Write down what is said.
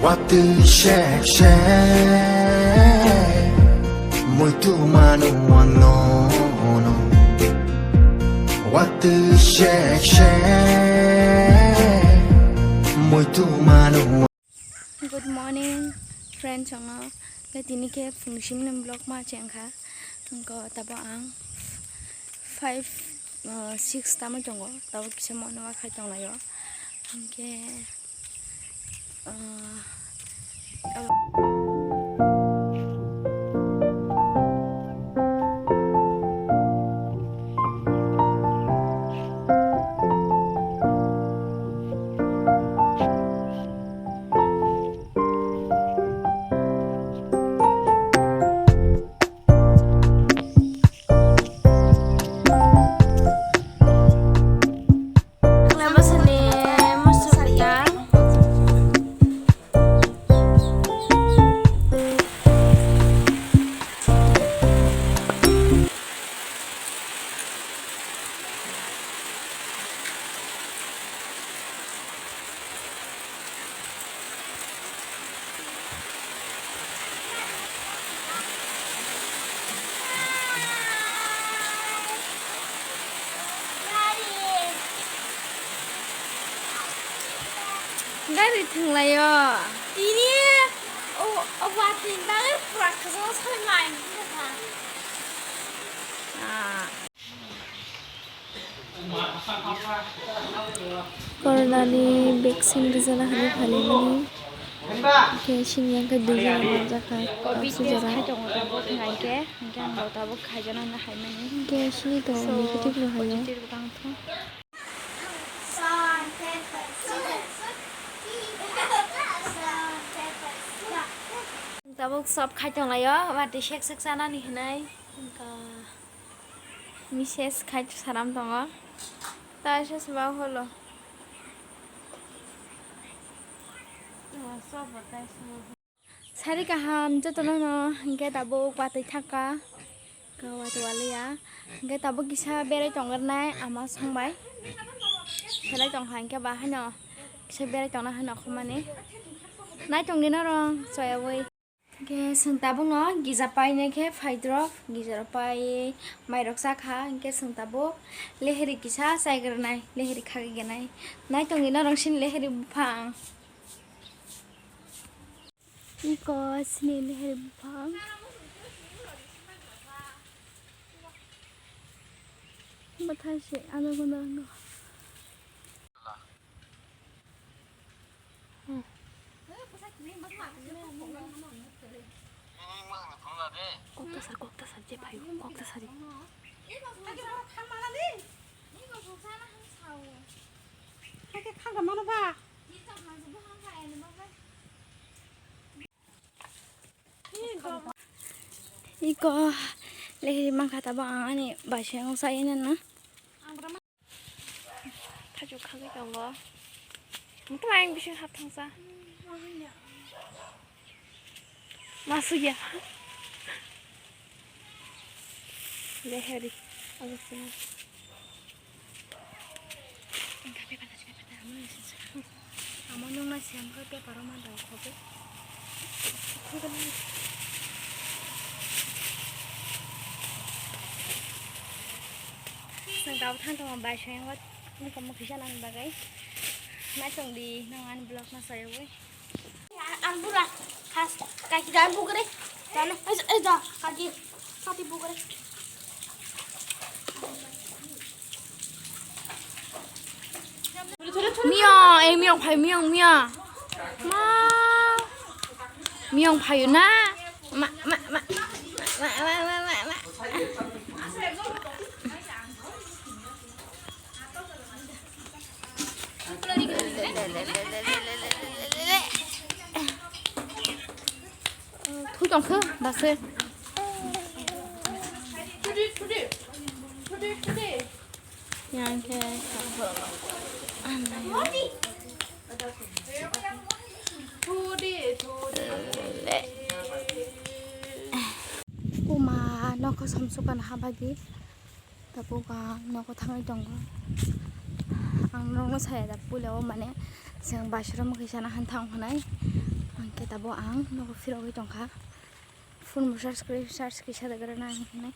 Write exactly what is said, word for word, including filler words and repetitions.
Watwi sek sek muitu manu wano no. Watwi sek sek muitu manu. Good morning, friends, chongo. Ke tini ke phung simni vlog ma chengkha. Ko tabo ang five, uh, six tamo chongo. Tabo kisa mono wa khai tonglayo. Hingke, uh, Gari thwnglaio. Tini o, o watwi bagwi pura khajao sal mai wngkha. Ah. Corona ni vaccine rijana hinwi phaimani. Hwnkhe sini hwnkhe dui jora manjakha. Covid test khai tongo tabuk hwnkhe, hwnkhe ang bo tabuk khaijana hinwi phaimani. Hwnkhe sini to negative rw haio. Positive bo tang thung. Tabuk sop khai tonglaio, watwi sek sek chanani hinwi. Hwnkhe. Mises khai saram tongo. Taisa seba holo. Sari kaham jotono no hwnkhe tabuk watwi thangkha. Watwi waliya. Hwnkhe tabuk kisa berai tongkha nai ama songbai. Belai tongkha hwnkhe ba haino kisa berai tongna haino khumani. Naitongdi norok choyawi. Hwnkhe chwng tabukno gija painai khe phaidrop, gija rok paiwi mairok chakha, hwnkhe chwng tabuk lehri kisa chaigrwnai, lehri khagwi gwnai. Naitongdi norok chini lehri buphang. Iko chini lehri buphang. Bwthai se ano gwnang. Kokta sar, kokta sar, je phaio, kokta sari. Iko lehri mankha tabuk ang ani baising sai nana. Thajok khagwi tongo. Hwnkhe ayang bising hap thangsa. Masuk ya. Leheri. Agak sini. Amo nung nai siam khe paper o ma dao khobe. Chwng tabuk thang tongo bai soyang o nokha mokhi sanani bagwi. Naitong di nang ani vlog no sayawi. Ang bura khas kaki dan bugre. Dan eh eh da kaki sati bugre. Miyong, eh, miyong phai, miyong, miyong. Ma. Miyong phayo na. Ma, ma, ma. Ma, ma, ma, ma, ma. Thui tong khe, dase. Yang khe kaphal. Anai. Puma nokho somsukana habadi. Tabuk ang nogo thangwi tongo. Ang norokno saya da puila o mane chwng baisora mokhe sana han thang hwnwi. Khe tabuk ang nogo phirogwi tongkha. Phone bo charge kwrwi, charge kisa da gra na hinwi.